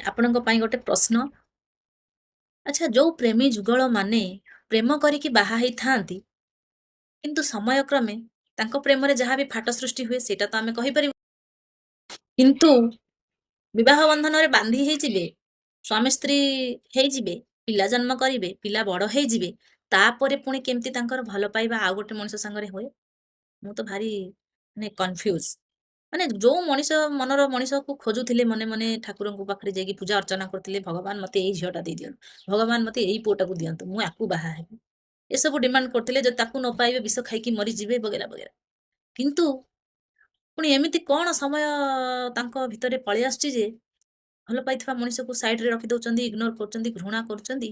ଆପଣଙ୍କ ପାଇଁ ଗୋଟେ ପ୍ରଶ୍ନ। ଆଚ୍ଛା, ଯୋଉ ପ୍ରେମୀ ଯୁଗଳ ମାନେ ପ୍ରେମ କରିକି ବାହା ହେଇଥାନ୍ତି, କିନ୍ତୁ ସମୟକ୍ରମେ ତାଙ୍କ ପ୍ରେମରେ ଯାହା ବି ଫାଟ ସୃଷ୍ଟି ହୁଏ, ସେଇଟା ତ ଆମେ କହିପାରିବୁ, କିନ୍ତୁ ବିବାହ ବନ୍ଧନରେ ବାନ୍ଧି ହେଇଯିବେ, ସ୍ୱାମୀ ସ୍ତ୍ରୀ ହେଇଯିବେ, ପିଲା ଜନ୍ମ କରିବେ, ପିଲା ବଡ ହେଇଯିବେ, ତାପରେ ପୁଣି କେମିତି ତାଙ୍କର ଭଲ ପାଇବା ଆଉ ଗୋଟେ ମଣିଷ ସାଙ୍ଗରେ ହୁଏ? ମୁଁ ତ ଭାରି ମାନେ କନଫ୍ୟୁଜ। ମାନେ ଯୋଉ ମଣିଷ ମନର ମଣିଷକୁ ଖୋଜୁଥିଲେ, ମନେ ମନେ ଠାକୁରଙ୍କ ପାଖରେ ଯାଇକି ପୂଜା ଅର୍ଚ୍ଚନା କରୁଥିଲେ, ଭଗବାନ ମତେ ଏଇ ଝିଅଟା ଦେଇଦିଅନ୍ତୁ, ଭଗବାନ ମତେ ଏଇ ପୁଅଟାକୁ ଦିଅନ୍ତୁ, ମୁଁ ୟାକୁ ବାହା ହେବି, ଏସବୁ ଡିମାଣ୍ଡ କରୁଥିଲେ, ଯଦି ତାକୁ ନ ପାଇବେ ବିଷ ଖାଇକି ମରିଯିବେ, ବଗେରା ବଗେରା। କିନ୍ତୁ ପୁଣି ଏମିତି କଣ ସମୟ ତାଙ୍କ ଭିତରେ ପଳେଇ ଆସୁଛି ଯେ ଭଲ ପାଇଥିବା ମଣିଷକୁ ସାଇଡରେ ରଖି ଦଉଛନ୍ତି, ଇଗ୍ନୋର କରୁଛନ୍ତି, ଘୃଣା କରୁଛନ୍ତି,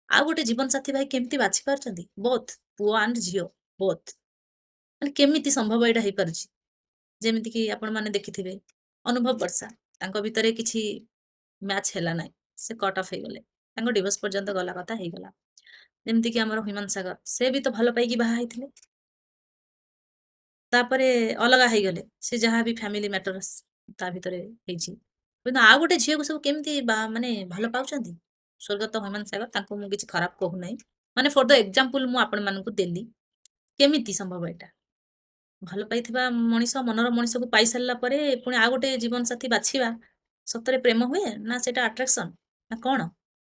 ଆଉ ଗୋଟେ ଜୀବନ ସାଥୀ ଭାଇ କେମିତି ବାଛି ପାରୁଛନ୍ତି? ବୋଥ୍ ପୁଅ ଆଣ୍ଡ ଝିଅ ବୋଥ୍। ମାନେ କେମିତି ସମ୍ଭବ ଏଇଟା ହେଇପାରୁଛି? ଯେମିତିକି ଆପଣମାନେ ଦେଖିଥିବେ ଅନୁଭବ ବର୍ଷା, ତାଙ୍କ ଭିତରେ କିଛି ମ୍ୟାଚ୍ ହେଲା ନାହିଁ, ସେ କଟ୍ ଅଫ୍ ହେଇଗଲେ, ତାଙ୍କ ଡିଭୋର୍ସ ପର୍ଯ୍ୟନ୍ତ ଗଲା କଥା ହେଇଗଲା। ଯେମିତିକି ଆମର ହ୍ୟୁମାନ ସାଗର, ସେ ବି ତ ଭଲ ପାଇକି ବାହା ହେଇଥିଲେ, ତାପରେ ଅଲଗା ହେଇଗଲେ, ସେ ଯାହା ବି ଫ୍ୟାମିଲି ମ୍ୟାଟର ତା ଭିତରେ ହେଇଛି। କିନ୍ତୁ ଆଉ ଗୋଟେ ଝିଅକୁ ସବୁ କେମିତି ମାନେ ଭଲ ପାଉଛନ୍ତି? ସ୍ୱର୍ଗତ ହ୍ୟୁମାନ ସାଗର, ତାଙ୍କୁ ମୁଁ କିଛି ଖରାପ କହୁନାହିଁ, ମାନେ ଫର ଦ ଏକ୍ଜାମ୍ପଲ ମୁଁ ଆପଣମାନଙ୍କୁ ଦେଲି। କେମିତି ସମ୍ଭବ ଏଇଟା? ଭଲ ପାଇଥିବା ମଣିଷ, ମନର ମଣିଷକୁ ପାଇସାରିଲା ପରେ ପୁଣି ଆଉ ଗୋଟେ ଜୀବନ ସାଥୀ ବାଛିବା, ସତରେ ପ୍ରେମ ହୁଏ ନା ସେଇଟା ଆଟ୍ରାକ୍ସନ ନା କଣ?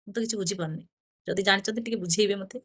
ମୁଁ ତ କିଛି ବୁଝିପାରୁନି। ଯଦି ଜାଣିଛନ୍ତି, ଟିକେ ବୁଝେଇବେ ମତେ।